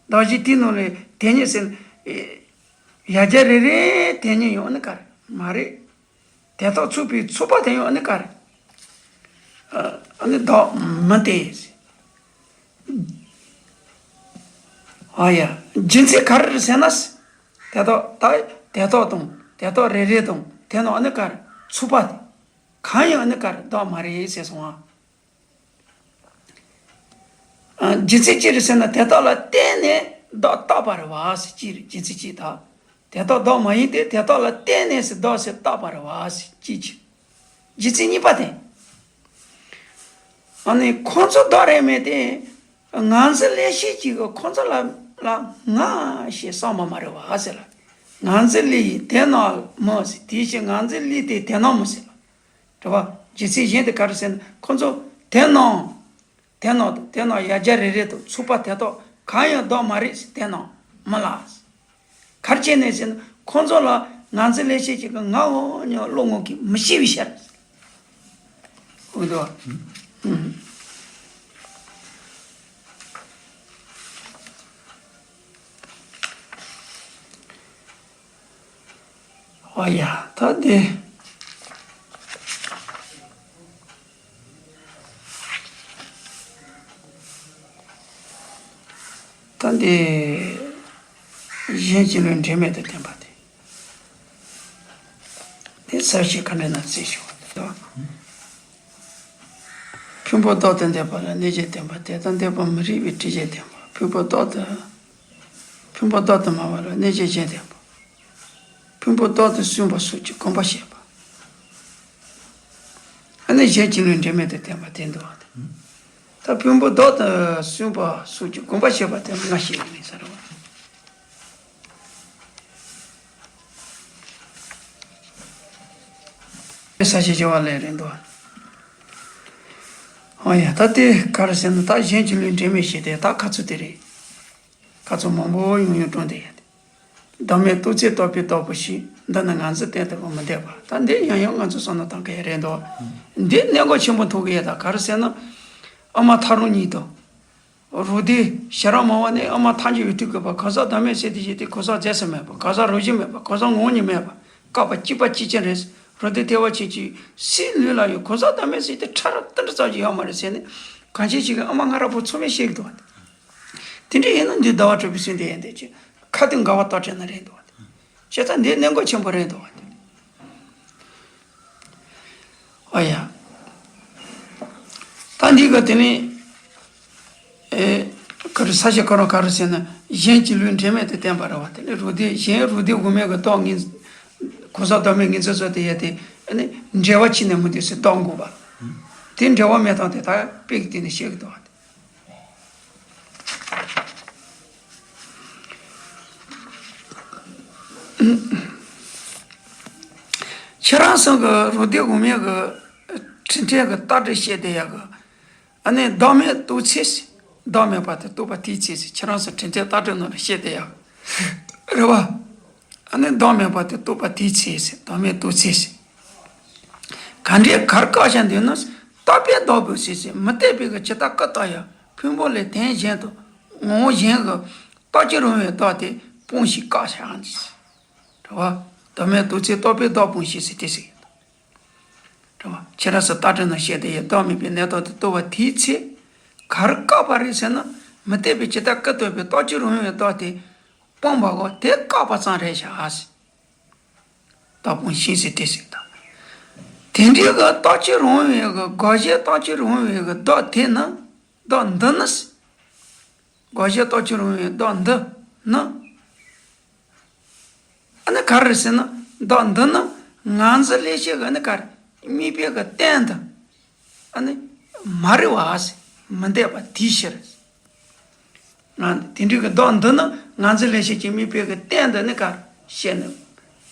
གདགས་གཞི་དེའི་ནང་ལས་དེ་ཉིད་ཟེར། ཡང་བསྐྱར་རེ་རེ་དེ་ཉིད་ཡོང་ནི་ག་རེ་མ་རེད། དེ་དག་ཚུགས་པའི་ཚུགས་པ་དེ་ཡོང་ནི་ག་རེ། ཨ་ནི་བདག་མིན་ཏེ། ཨ་ཡ། རྒྱུ་མཚན་ག་རེ་རེད་ཟེར་ན། དེ་དག་ད་དེ་དག་དང་དེ་དག་རེ་རེ་དང་དེ་ནང་ཨ་ནི་ག་རེ་ཚུགས་པ་དེ། གང་ཡང་ཨ་ནི་ག་རེ་བདག་མ་རེད་ཟེར་སོང་ཨ། རྒྱུ་མཚན་ཅི་རེད་ཟེར་ན་དེ་དག་ལ་བརྟེན་ནས་བདག་བཏགས་པ་རེད་བ་ཟེར་གཅིག་རེད། རྒྱུ་མཚན་གཅིག་དང་། དེ་དག་བདག་མ་ཡིན་ཏེ་དེ་དག་ལ་བརྟེན་ནས་ཟེར་བདག་ཟེར་བཏགས་པ་རེད་བ་ཟེར་གཅིག་གཅིག་རྒྱུ་མཚན་གཉིས་པ་དེ། ཨ་ནི་ཁོང་ཚོ་བདག་རེད་མེད་དེ། ང་ཚོ་ལས་ཤེས་ཀྱི་གི་ཁོང་ཚོ་ལ་ལ་ང་ཞེས་བསམ་པ་མ་རེད་བ་ཟེར་ལ། ང་ཚོ་ལས་ཡིན་དེ་ན་མི་ཟེར་དེའི་ཕྱིར་ང་ཚོ་ལས་དེ་དེ་ན་མི་ཟེར་ལ། རེད་བ། རྒྱུ་མཚན་གཞན་དེ་ག་རེ་ཟེར་ན་ཁོང་ཚོ་དེ་ནང་། དེ་ནང་དང་དེ་ནང་ཡང་བསྐྱར་རེ་རེ་དང་ཚུགས་པ་དེ་དག་གང་ཡང་བདག་མ་རེད་ཟེར་དེ་ནང་མི་ལ། ག་རེ་བྱས་ནས་ཟེར་ན་ཁོང་ཚོ་ལ་ང་ཚོ་ལས་བྱེད་ཀྱི་ང་འོ་ཉོ་བློ་ངོ་གིས་མི་ཤེས་པའི་ཕྱིར། འོ་དོ། ཨུམ། ཨོ་ཡ། ད་འདི། ད་འདི། གཞན་གྱི་ལུས་འབྲེལ་མེད་དུ་བསྟན་པ་དེ། དེ་ས་བཅད་ག་འདྲ་ན་བརྩིས་ཞུ་བ་དེ་དང་། ཕུང་པོ་བདག་ཏུ་འདོད་པ་ལ་གནོད་བྱེད་བསྟན་པ། དེ་ལྟར་འདོད་པ་མི་རིགས་པའི་སྒྲིབ་བྱེད་བསྟན་པ། ཕུང་པོ་བདག་ཏུ། ཕུང་པོ་བདག་ཏུ་སྨྲ་བ་ལ་གནོད་བྱེད་གཞན་བསྟན་པ། ཕུང་པོ་བདག་ཏུ་གསུངས་པ་སོགས་ཀྱི་དགོངས་པ་བཤད་པ། ཨ་ནི་གཞན་གྱི་ལུས་འབྲེལ་མེད་དུ་བསྟན་པ་དེ་འདུག་པ་དང་། ད་ཕུང་པོ་བདག་ཏུ་གསུངས་པ་སོགས་ཀྱི་དགོངས་པ་བཤད་པ་དེ་ང་ཤེས་ཀྱི་མེད་ས་རེད་བ། ས་བཅད་བྱ་བ་ལས་རེད་འདུག་པ། ཨོ་ཡ། ད་དེ་ག་རེ་ཟེར་ན་ད་གཞན་གྱི་ལུས་འབྲེལ་མེད་བཤད་དེ་ད་ག་ཚོད་དེ་རེད། ཁ་ཚོ་མང་པོ་ཡོང་ཡོང་འགྲོ་འདི་ཡ་དེ། བདག་མེད་རྟོགས་ཚད་རྟོགས་པའི་རྟོགས་པ་ཞིག་འདི་ནི་ང་ཚོ་གཏན་དུ་མི་འདོད་པ། ད་འདི་ཡང་ཡང་ང་ཚོ་བསམ་བློ་བཏང་གི་ཡ་རེད་འདུག་འདི་གནད་འགག་ཆེན་པོ་མཐོང་གི་ཡ་ད་ག་རེ་ཟེར་ན། ཨ་མ་ཐག་རིང་གཉིས་དང་། རོ་སྡེ་ཞེ་རག་མང་བ་ནི་ཨ་མ་ཐག་འཇིག་པའི་དུས་སྐབས་པ་གང་ཟག་བདག་མེད་ཟེར་དེ་བཞིན་དེ་གང་ཟག་རྫས་སུ་མེད་པ། གང་ཟག་རང་བཞིན་མེད་པ། གང་ཟག་ངོ་བོ་ཉིད་མེད་པ། བཀག་པ་གཅིག་པ་གཅིག་ཅན་རེད། རོ་སྡེ་ཐེག་པ་ཆེན་གྱི་སའི་ལུས་ལ་ཡང་གང་ཟག་བདག་མེད་ཟེར་དེ་ཕྲ་རབ་ཏིལ་འབྲུ་ཙམ་ཞིག་ཡོད་མ་རེད་ཟེར་ནས་གང་ཅི་ཞིག་གི་ཨ་མ་སྔ་རབས་པོ་ཚང་མས་བཤད་ཀྱི་འདུག་པ། དེ་འདྲ་ཡིན་ན་འདི་ཟླ་བ་གྲགས་པའི་ཚུལ་འདི་ཡིན་དེ་ཅི་ཁ་ཏོན་འགལ་བ་ལྟར་དྲན་ན་རེད་འདུག་པ། བྱས་ཙང་འདི་གནད་འགག་ཆེན་པོ་རེད་འདུག་པ། ཨ་ཡ། ད་འདི་ག་དེ་ནི། ཨེ། ག་རེ་ས་བཅད་ཁོ་རང་ག་རེ་ཟེར་ན་གཞན་གྱི་ལུས་འབྲེལ་མེད་དུ་བསྟན་པ་རེད་བ། དེ་ནི་རོ་སྡེ་གཞན་རོ་སྡེ་དབུ་མའི་གི་རྟོག་ངན། གང་ཟག་བདག་མེད་ངན་འཛིན་སོགས་དེ་ཡ་དེ་ནི་འབྲེལ་བ་ཕྱེ་ནས་མི་འདོད་ཟེར་རྟོག་འགོག་པ། དེ་འབྲེལ་བ་མེད་སྟངས་དེ་ད་དཔེ་གི་སྟེང་ནས་བཤད་ཀྱི་འདུག་བ། ཁྱེད་རང་ཚོ་གི་རོ་སྡེ་དབུ་མའི་གི་དྲི་བྲལ་གི་རྟགས་འདི་བཤད་དེ་ཡག་གི། ཨ་ནི་བདག་མེད་རྟོགས་ཚེ། བདག་མེད་པ་དེ་རྟོགས་པ་དེའི་ཚེ་ཟེར་ཁྱེད་རང་ཚོ་དྲི་བྲལ་རྟགས་འདི་ནང་ལ་བཤད་དེ་ཡག་རེད་བ། ཨ་ནི་བདག་མེད་པ་དེ་རྟོགས་པ་དེའི་ཚེ་ཟེར། བདག་མེད་རྟོགས་ཚེ་ཟེར། ག་འདྲའི་གར་བཀག་བྱ་འདོད་ན། རྟག་པས་བདག་བོས་ཟེར་ཟེར། མི་རྟག་པའི་གི་ཇི་ལྟར་སྐུ་ལྟར་ཡང་། ཕུང་པོ་ལས་དོན་གཞན་དུ། ངོ་བོ་གཞན་གྱི་རྟག་ཅིང་རུང་བའི་བདག་དེ་སྤོང་ཞིང་བཀག་བྱ་ཟེར། རེད་བ། བདག་མེད་རྟོགས་ཚེ་རྟག་པས་བདག་སྤོང་ཞིང་ཟེར་དེ་ཟེར། རེད་བ། ཁྱེད་རང་ཚོ་ལྟ་གྲུབ་ནང་བཤད་དེ་ཡི་བདག་མེད་པའི་གནས་སྟངས་དེ་རྟོགས་པ་དེའི་ཚེ། གར་བཀག་པ་རེད་ཟེར་ན། མི་རྟག་པའི་ཇི་ལྟར་སྐུ་ལྟར་བའི་རྟག་ཅིང་རུང་བའི་བདག་དེ་སྤོང་བ་གོ། དེ་བཀག་པ་ཙམ་རེད་བཞག་ཟེར། བདག་སྤོང་ཞིང་ཟེར་དེ་ཟེར་དང་། དེ་འདྲའི་གི་རྟག་ཅིང་རུང་བའི་གི་དགག་བྱའི་རྟག་ཅིང་རུང་བའི་གི་བདག་དེ་ནི། བདག་འདི་ནི། དགག་བྱའི་རྟག་ཅིང་རུང་བའི་བདག་འདི་ནི། ཨ་ནི་ག་རེ་ཟེར་ན། བདག་འདི་ནི་ང་འཛིན་ལེན་བྱེད་ཀྱི་ཨ་ནི་ག་རེ། དམིགས་པའི་གི་རྟེན་དུ་ཨ་ནི་མ་རིག་པ་ཟེར། མི་འདོད་པ་དེའི་ཕྱིར། ང་དེ་འདྲའི་གི་བདག་འདི་ནི་ང་འཛིན་ལེན་བྱེད་ཀྱི་དམིགས་པའི་གི་རྟེན་དུ་ནི་ག་རེ་བཤད་ནི།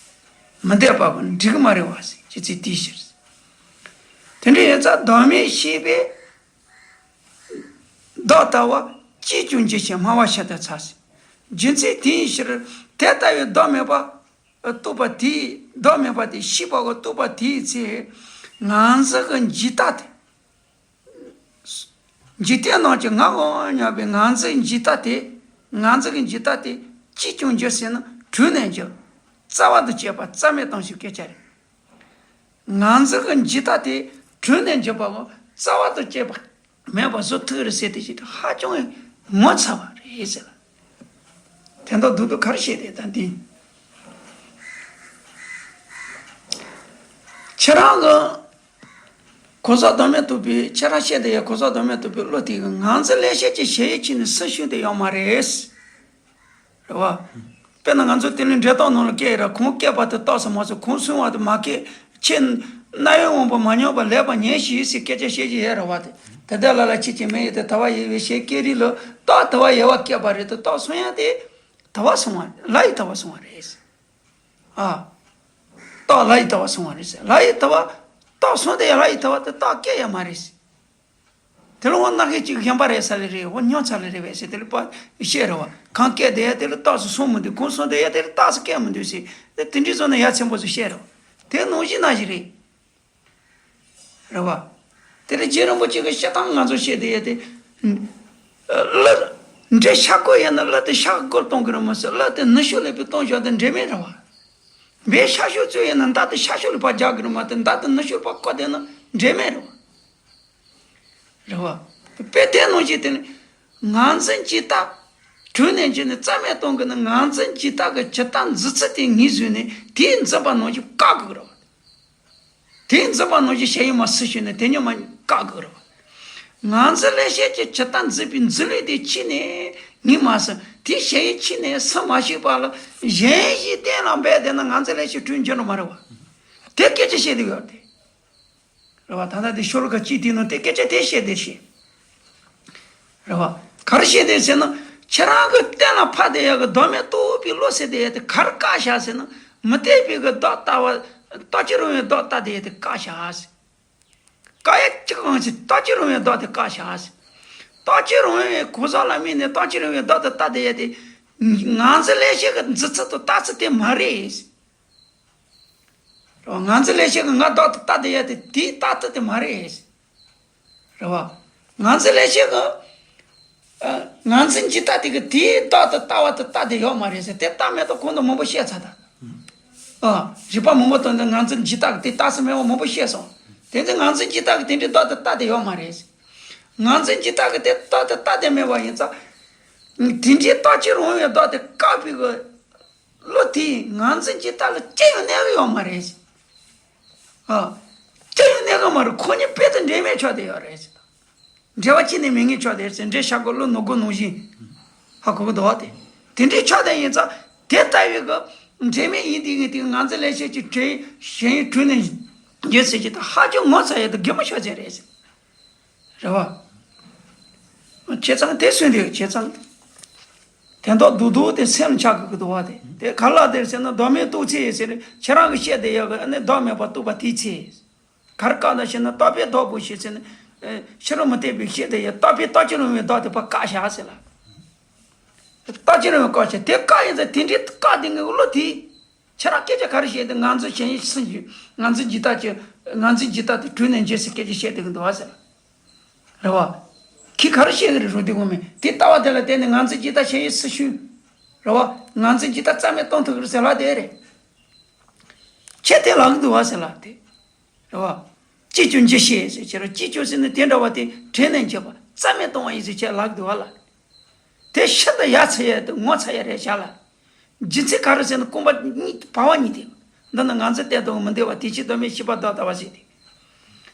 མི་འདོད་པ་གི་འགྲིག་གི་མ་རེད་བ་ཟེར། ཅི་ཚེ་དེའི་ཕྱིར། དེ་འདྲ་ཡིན་ཙང་བདག་མེད་ཤེས་པས། བདག་ལྟ་བ་ཅིས་ཀྱང་འགྱུར་ཞིང་སྨྲ་བ་ཞིག་ཏུ་འཚལ་ཟེར། རྒྱུ་མཚན་དེའི་ཕྱིར། དེ་ལྟ་བུའི་བདག་མེད་པ་རྟོགས་པ་དེའི། བདག་མེད་པ་དེ་ཤེས་པ་གོ་རྟོགས་པ་དེའི་ཚེ། ང་འཛིན་གྱི་འཇིག་ལྟ་དེ། འཇིག་རྟེན་ནང་གི་ང་གོ་སྙམ་པའི་ང་འཛིན་འཇིག་ལྟ་དེ། ང་འཛིན་གྱི་འཇིག་ལྟ་དེ་ཅིས་ཀྱང་འགྱུར་ཟེར་ན་གྲོལ་ནས་འགྱུར། རྩ་བ་དང་བཅས་པ་རྩ་མེད་གཏོང་ཞིང་སྐད་ཆ་རེད། ང་འཛིན་གྱི་འཇིག་ལྟ་དེ་གྲོལ་ནས་འགྱུར་བའོ། རྩ་བ་དང་བཅས་པ་མེད་པ་བཟོ་ཐུབ་རེད་ཟེར་དེ་ཞིག་ཧ་ཅང་ངོ་ཚ་བ་རེད་ཟེར་ལ། དེ་འདྲ་སྡུག་སྡུག་ག་རེ་བཤད་དེ་ད་འདི། ཁྱེད་རང་གི་གོ་ས་བདག་མེད་རྟོགས་པའི་ཁྱེད་རང་བཤད་དེ་ཡ་གོ་ས་བདག་མེད་རྟོགས་པའི་བློ་དེ་གི་ང་འཛིན་ལེན་བྱེད་ཀྱི་གཞལ་ཡས་ཁྱོན་ནས་སུ་ཞིག་དེ་ཡོད་མ་རེད། རེད་བ། དཔེར་ན་ང་ཚོ་དེ་ནི་འགྲེལ་སྟངས་ནང་ལ་སྐད་ར་ཁོང་སྐད་པ་དེ་རྟགས་སུ་མ་ཚོར། ཁོང་གསུང་བ་དེ་མ་སྐད། ཁྱེད་རྣ་བའི་དབང་པོ་མ་མྱོང་བར་ལེགས་པར་ཉན་ཞིག་ཟེར་སྐད་ཆ་བཤད་ཀྱི་ཡོད་རེད་བ། དེ་དེ་ལ་ལ་ཁྱེད་ཀྱི་མི་ཡི་དེ་དལ་བ་ཡི་བའི་ཞེས་སྐད་རིགས་ལ་རྟགས་དལ་བ་ཡི་བ་སྐད་པ་རེད་དེ་རྟགས་སོང་ཡ་དེ་དལ་བ་སོང་བ་ལ་ཡི་དལ་བ་སོང་བ་རེད། ཨ། རྟགས་ལ་ཡི་དལ་བ་སོང་བ་རེད་ཟེར། ལ་ཡི་དལ་བ། རྟགས་སོང་དེ་ཡ་ལ་ཡི་དལ་བ་དེ་རྟགས་སྐད་ཡ་མ་རེད་ཟེར། དེ་ལ་འོ་རྣ་ཤེས་གཅིག་གཞན་པ་རེད་ས་ལེ་རེད། འོ་ཉོན་ཚ་ལེ་རེད་བས་ཟེར། དེ་ལ་པ་བཤད་རེད་བ། གང་སྐད་དེ་ཡ་དེ་ལ་རྟགས་སུ་སོང་མི་འདུག་གང་སོང་དེ་ཡ་དེ་ལ་རྟགས་སུ་སྐད་མི་འདུག་ཟེར། དེ་དེ་འདྲའི་བཟོ་ན་ཡ་མཚན་པོ་ཚོ་བཤད་རེད་བ། དེ་ནང་བཞིན་ན་ཞིག་རེད། རེད་བ། དེ་ལ་རྗེ་རིན་པོ་ཆེ་གི་བཤད་སྟངས་ང་ཚོ་བཤད་དེ་ཡ་དེ། གླུ། འདྲེ་ཤ་སྐོར་ཡིན་ན་གླུ་དེ་ཤ་སྐོར་གཏོང་གི་རེད་མ་ཟད། གླུ་དེ་ནུ་ཞོ་ལས་པའི་གཏོང་ཞོ་དེ་འདྲེ་མེད་རེད་བ། བའི་ཤ་ཤོད་བཙོས་ཡིན་ན་མདའ་དེ་ཤ་ཤོད་ལ་ཕར་རྒྱག་གི་རེད་མ་གཏོགས་མདའ་དེ་ནུ་ཤོད་ལ་ཕར་བཀོག་བསྡད་ན་འདྲེ་མེད་རེད་བ། རེད་བ། དཔེ་དེ་ནང་བཞིན་དེ་ནི་ང་འཛིན་གྱི་རྟགས། གྲོལ་ནས་གྱི་ནི་རྩ་མེད་གཏོང་གི་ནི་ང་འཛིན་གྱི་རྟགས་ཀྱི་ཇི་ལྟར་འཛིན་ཚུལ་དེ་ངོས་བཟུང་ནས་དེའི་འཛིན་པ་ནང་བཞིན་བཀག་དགོས་རེད་བ། དེའི་འཛིན་པ་ནང་བཞིན་ཞེན་ཡུལ་མ་སུ་ཞིག་ནས་དེ་ཉིད་མ་བཀག་དགོས་རེད་བ། ང་འཛིན་ལེན་བྱེད་ཀྱི་ཇི་ལྟར་འཛིན་པའི་འཛིན་ལུགས་དེ་ཕྱི་ནས་ངེས་མ་སོང་། དེ་ཞེན་ཡུལ་ཕྱི་ནས་སུ་མ་ཤེས་པ་ལ་གཞན་ཞིག་གཏན་ལ་འབེབས་བསྡད་ན་ང་འཛིན་ལེན་བྱེད་གྲོལ་འགྱུར་ནི་མ་རེད་བ། དེ་སྐད་ཆ་བཤད་དུ་ཡོད་དེ། རེད་བ། ད་ལྟ་དེ་ཤོ་ལོ་ཀ་གཅིག་དེའི་ནང་དེ་སྐད་ཆ་དེ་བཤད་དེ་བཤད། རེད་བ། ག་རེ་བཤད་དེ་ཟེར་ན། ཁྱེད་རང་གི་གཏན་ལ་ཕབ་བསྡད་ཡག་གི་བདག་མེད་རྟོགས་པའི་བློ་ཟེར་དེ་ཡ་དེ་ག་རེ་བཀག་བཞག་ཟེར་ན། མི་རྟག་པའི་གི་བདག་ལྟ་བ། རྟག་ཅིང་རུང་བའི་བདག་ལྟ་དེ་ཡ་དེ་བཀག་བཞག་ཟེར། བཀག་ཡ་གཅིག་གང་ཞིག་རྟག་ཅིང་རུང་བའི་བདག་དེ་བཀག་བཞག་ཟེར། རྟག་ཅིང་རུང་བའི་གོ་ས་ལ་དམིགས་ནས་རྟག་ཅིང་རུང་བའི་བདག་དེ་ལྟ་དེ་ཡ་དེ། ང་འཛིན་ལེན་བྱེད་ཀྱི་འཛིན་ཚུལ་དང་རྟག་ཚུལ་དེ་མ་རེད་ཟེར། རེད་བ། ང་འཛིན་ལེན་བྱེད་ཀྱི་ང་བདག་ཏུ་ལྟ་དེ་ཡ་དེ་དེའི་རྟག་ཏུ་དེ་མ་རེད། རེད་བ། ང་འཛིན་ལེན་བྱེད་ཀྱི། ཨ། ང་འཛིན་གྱི་ལྟ་དེ་གི་དེའི་བདག་ཏུ་ལྟ་བ་དུ་ལྟ་དེ་ཡོད་མ་རེད་ཟེར། དེ་ལྟ་མེད་དུ་གོང་དུ་མང་པོ་བཤད་ཚར་ད། ཨ། རིགས་པ་མང་པོ་དང་ང་འཛིན་གྱི་ལྟ་གི་དེ་རྟག་ས་མེད་པ་མང་པོ་བཤད་སོང་། དེ་ཚེ་ང་འཛིན་གྱི་ལྟ་གི་དེ་འདྲའི་བདག་ཏུ་ལྟ་དེ་ཡོད་མ་རེད་ཟེར། ང་འཛིན་གྱི་ལྟ་གི་དེ་བདག་ཏུ་ལྟ་དེ་མེད་པ་ཡིན་ཙང་། དེ་འདྲའི་རྟག་ཅིང་རུང་བའི་བདག་དེ་བཀག་པའི་གི། བློ་དེས་ང་འཛིན་གྱི་ལྟ་ལ་ཅི་ཡང་གནས་གི་ཡོད་མ་རེད། ཨ། ཅི་ཡང་གནས་གི་མ་རེད། ཁོ་གཉིས་དཔེ་དེ་འདྲེས་མའི་ཕྱོགས་དེ་ཡོད་རེད། འབྲེལ་བ་ཅི་ནས་མེད་ངེས་ཕྱོགས་དེ་རེད། འདྲེ་ཤ་སྐོར་གླུ་ནོར་སྒོ་ནང་བཞིན། ཧ་གོ་གི་འདུག་བ་དེ། དེ་འདྲའི་ཕྱོགས་དེ་ཡིན་ཙང་དེ་ལྟ་བུའི་གི་འབྲེལ་མེད་ཡིན་དེ་ངེས་དེ་ང་འཛིན་ལེན་བྱེད་ཀྱི་བྲལ་ཞེན་ཡུལ་གྲོལ་ནས་འགྱུར་ཟེར་གྱི་ད་ཧ་ཅང་ངོ་ཚ་ཡོད་དེ་གད་མོ་ཤོར་ཚད་རེད། རེད་བ། བྱས་ཙང་དེ་སུན་དེ་བྱས་ཙང་། དེ་འདྲ་སྡུག་སྡུག་དེ་སེམས་ཆགས་ཀྱི་འདུག་བ་དེ། དེ་ག་ལ་དེར་ཟེར་ན་བདག་མེད་རྟོགས་ཚེ་ཟེར། ཁྱེད་རང་གི་བཤད་དེ་ཡོད་གི་ཨ་ནི་བདག་མེད་པ་རྟོགས་པ་དེའི་ཚེ། གར་བཀག་ན་ཞེ་ན་རྟག་པས་བདག་གོ་ཞེས་ཟེར་ན། ཕྱི་རོལ་མུ་སྟེགས་པའི་བཤད་དེ་ཡོད་རྟག་པས་རྟག་ཅིང་རུང་བའི་བདག་དེ་ཕར་བཀག་བཞག་ཟེར་ལ། རྟག་ཅིང་རུང་བའི་བཀག་བྱས་དེ་བཀག་ཡིན་ཙང་དེ་འདྲའི་བཀག་དེ་ངའི་བློ་དེ། ཁྱེད་རང་སྐད་ཆ་ག་རེ་བཤད་དེ། ང་ཚོ་ཞེན་ཡུལ་སུ་ཞིག་ང་ཚོ་འཇིག་ལྟ་ཅི། ང་ཚོ་འཇིག་ལྟ་དེ་དྲུད་ནས་འཇིག་ཟེར་སྐད་ཆ་བཤད་དེ་གི་འདུག་བ་ཟེར། རེད་བ། ཁྱི་ག་རེ་བཤད་གི་རེད་རུང་དེ་ངོ་མས་དེ། ལྟ་བ་དེ་ལ་བརྟེན་ནས་ང་ཚོ་འཇིག་ལྟ་ཞེན་ཡུལ་སུ་ཞིག་རེད་བ། ང་ཚོ་འཇིག་ལྟ་རྩ་མེད་གཏོང་ཐུབ་གི་རེད་ཟེར་ལབ་དེ་རེད། ཁྱེད་དེ་ལབ་གི་འདུག་བ་ཟེར་ལབ་དེ། རེད་བ། ཅི་ཅོ་འཇིག་ཤེས་ཟེར་ཁྱེད་རང་ཅི་ཅོ་ཟེར་ནས་དེ་འདྲ་བ་དེ་དྲན་ནས་འཇིག་པ་རྩ་མེད་གཏོང་བ་ཡིན་ཟེར་ཁྱེད་ལབ་འདུག་བ་ལ། དེ་ཤིན་ཏུ་ཡ་མཚར་ཡ་དེ་ངོ་མཚར་ཡ་རེད་བཞག་ལ། རྒྱུ་མཚན་ག་རེ་ཟེར་ན་རྐང་པ་གཉིས་བར་བ་གཉིས་དེ། འདི་ནི་ང་ཚོས་བསྟན་དོན་མི་འདོད་པ་དེ་ཕྱིར་གདོད་མའི་ཤེས་པ་བདག་ལྟ་བ་ཞིག་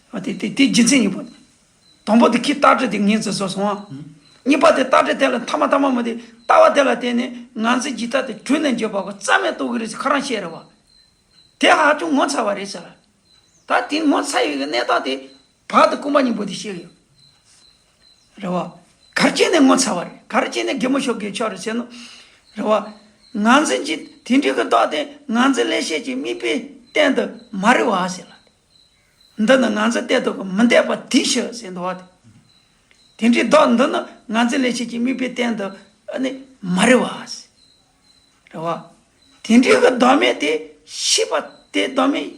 སྟེ། དེ་དེ་དེ་རྒྱུ་མཚན་གཉིས་པོ། དང་པོ་དེ་ཁྱི་རྟ་དྲེལ་དེ་ངས་ཚོས་བཟོ་སོང་ཨ། གཉིས་པ་དེ་རྟ་དྲེལ་དེ་ལ་མཐའ་མ་མཐའ་མ་མི་དེ་ལྟ་བ་དེ་ལ་བརྟེན་ནས་ང་ཚོའི་འཇིག་ལྟ་དེ་དྲུད་ནས་འཇོག་པ་གོ་རྩ་མེད་གཏོང་གི་རེད་ཟེར་ཁོ་རང་བཤད་རེད་བ། དེ་ཧ་ཅང་ངོ་མཚར་བ་རེད་ཟེར། ད་དེ་ངོ་མཚར་ཡོད་ཀྱི་གནས་སྟངས་དེ་བར་དུ་རྐང་པ་གཉིས་པོ་དེ་བཤད་ཡོད། རེད་བ། ག་རེ་བྱས་ནས་ངོ་མཚར་བ་རེད། ག་རེ་བྱས་ནས་གད་མོ་ཤོར་དགོས་ཆགས་རེད་ཟེར་ན། རེད་བ། ང་ཚོ་གཅིག་དེ་འདྲའི་གི་རྟགས་དེ་ང་ཚོ་ལས་བྱེད་ཀྱི་མིག་དཔེ་སྟེང་དུ་མ་རེད་བ་ཟེར་ལ། འདི་ནི་ང་ཚོ་ལྟ་ཐུབ་ཀྱི་མི་འདོད་པ་དེ་ཞིག་ཟེར་འདུག་བ། དེ་འདྲའི་བདག་འདི་ནི་ང་ཚོ་ལས་བྱེད་ཀྱི་མིག་དཔེ་སྟེང་དུ་ཨ་ནི་མ་རེད་བ་ཟེར། རེད་བ། དེ་འདྲའི་གི་བདག་མེད་དེ་ཤེས་པ་དེ་བདག་མེད།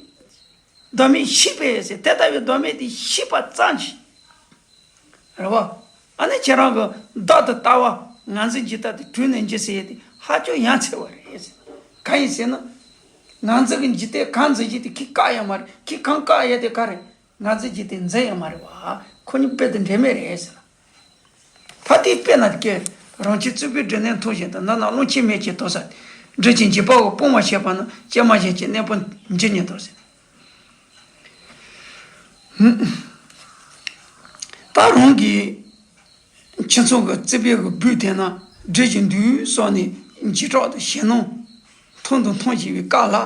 བདག་མེད་ཤེས་པས་ཟེར། དེ་ལྟ་བུའི་བདག་མེད་དེ་ཤེས་པ་ཙམ་གྱིས། རེད་བ། ཨ་ནི་ཁྱེད་རང་གི་བདག་ཏུ་ལྟ་བ་ང་ཚོའི་འཇིག་ལྟ་དེ་དྲུད་ནས་འཇིག་ཟེར་ཡས་དེ་ཧ་ཅང་ཡ་མཚར་བ་རེད་ཟེར། གང་ཡིན་ཟེར་ན། ང་ཚོ་གི་འཇིག་ལྟས་གང་འཛིན་གྱི་དེ་ཁྱི་བཀག་ཡ་མ་རེད། ཁྱི་གང་བཀག་ཡ་དེ་ག་རེད། ང་ཚོའི་འཇིག་ལྟས་འཛིན་ཡ་མ་རེད་བ། ཁོ་གཉིས་དཔེ་དེ་འདྲ་མེད་རེད་ཟེར། ད་དེ་དཔེར་ན་ཀྱེ། རང་ཆས་རྩུབ་པའི་སྒྲིབ་གནས་མཐོང་བཞིན་དུ། འདི་ན་རླུང་ཆེན་མེད་ཅེས་དོགས་ས། སྒྲིབ་ཅིང་འཇིག་པའོ་སྤོང་བར་བྱེད་པ་ན། ཀྱེ་མ་གཞན་གྱི་གནས་པོ་འཇིག་ཉིད་དོ་ཟེར། ད་རང་གི་ཁྱིམ་ཚང་གི་རྩིག་པའི་གི་སྦུག་དེ་ན་སྒྲིབ་ཅིང་འདུག་སོགས་ནས་འཇིགས་སྐྲག་དང་ཞེད་སྣང་མཐོང་དང་མཐོང་བཞིན་པའི་སྐབས་ལ།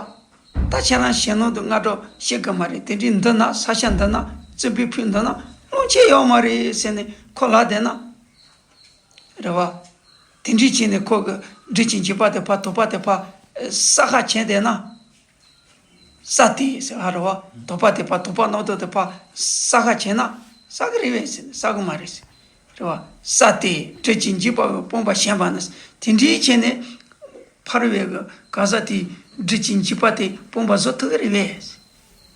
ད་ཁྱེད་རང་ཞེད་སྣང་དང་དངངས་སྐྲག་བྱེད་དགོས་མ་རེད། དེ་འདྲའི་འདི་ན་ས་ཆ་འདི་ན་རྩིག་པའི་ཕུག་འདི་ན་རླུང་ཆེན་ཡོད་མ་རེད་ཟེར་ནས་ཁོ་ལབ་བསྡད་ན། རེད་བ། དེ་འདྲའི་བྱས་ནས་ཁོ་གི་སྒྲིབ་ཅིང་འཇིག་པ་དེ་ཕར་དོགས་པ་དེ་ཕར་བསལ་ག་བྱས་བསྡད་ན། བསལ་ཏེ་ཟེར་བ་རེད་བ། དོགས་པ་དེ་ཕར་དོགས་པ་རྣམ་རྟོག་དེ་ཕར་བསལ་ག་བྱས་ན་བསལ་གི་རེད་པས་ཟེར་ན་བསལ་གི་མ་རེད་ཟེར། རེད་བ། བསལ་ཏེ་སྒྲིབ་ཅིང་འཇིག་པ་གི་སྤོང་བར་ཞེན་པ་ནི། དེ་འདྲའི་བྱས་ནས་ཕ་རོལ་པོའི་གི་གང་ཟག་དེས་སྒྲིབ་ཅིང་འཇིག་པ་དེ་སྤོང་བར་བཟོ་ཐུབ་གི་རེད་པས།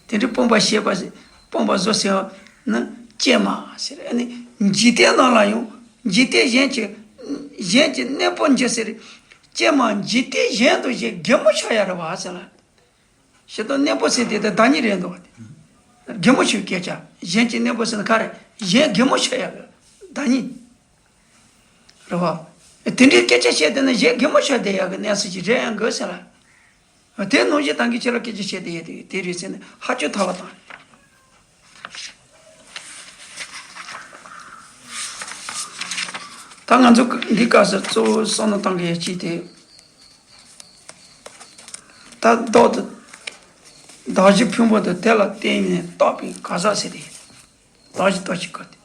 དེ་འདྲའི་སྤོང་བར་བྱེད་པ་ཟེར། སྤོང་བར་བཟོ་ཟེར་བ་ནི་ཀྱེ་མ་ཟེར། ཨ་ནི་འཇིག་རྟེན་ནང་ལ་ཡང་འཇིག་རྟེན་གཞན་གྱི་གཞན་གྱི་གནས་པོ་འཇིག་ཟེར། ཀྱེ་མ་འཇིག་རྟེན་གཞན་དུ་གཞན་གད་མོ་ཤོར་ཡ་རེད་བ་ཟེར་ལ། ཞེ་སྡང་གནས་པོ་ཟེར་དེ་ད་བདག་ཉིད་རེད་འདུག་བ། གད་མོ་ཤོར་སྐད་ཆ་གཞན་གྱི་གནས་པོ་ཟེར་ན་ག་རེ། གཞན་གད་མོ་ཤོར་ཡ་གི་བདག་ཉིད། རེད་བ། དེ་འདྲའི་སྐད་ཆ་བཤད་བསྡད་ན་གཞན་གད་མོ་ཤོར་བསྡད་ཡག་གི་གནས་ཚུལ་ཅིག་རེད་ཡང་དགོས་ཟེར་ལ། དེ་ནང་བཞིན་ད་གིན་ཁྱེད་རང་སྐད་ཆ་བཤད་བསྡད་ཡོད་དེ་དེ་རེད་ཟེར་ནས་ཧ་ཅང་ཐལ་བ་དང་། ད་ང་ཚོ་འདི་སྐབས་སུ་གཙོ་བོ་བསམ་བློ་གཏོང་གི་ཡོད་ཅིག་དེ། ད་བདག་ཏུ། བདག་གཞན་ཕུང་པོ་དང་དེ་ལ་བརྟེན་ནས་བཏགས་པའི་གང་ཟག་ཟེར་ཏེ། བདག་གཞན་བརྟག་ཅིང་དགག་སྟེ།